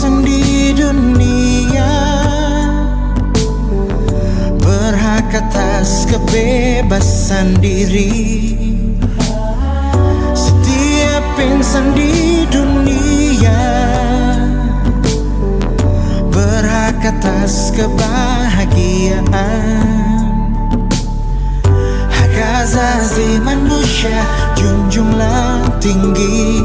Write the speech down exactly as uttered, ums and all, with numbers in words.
Di dunia, berhak atas kebebasan diri. Setiap insan di dunia berhak atas kebahagiaan. Hak asasi manusia junjunglah tinggi.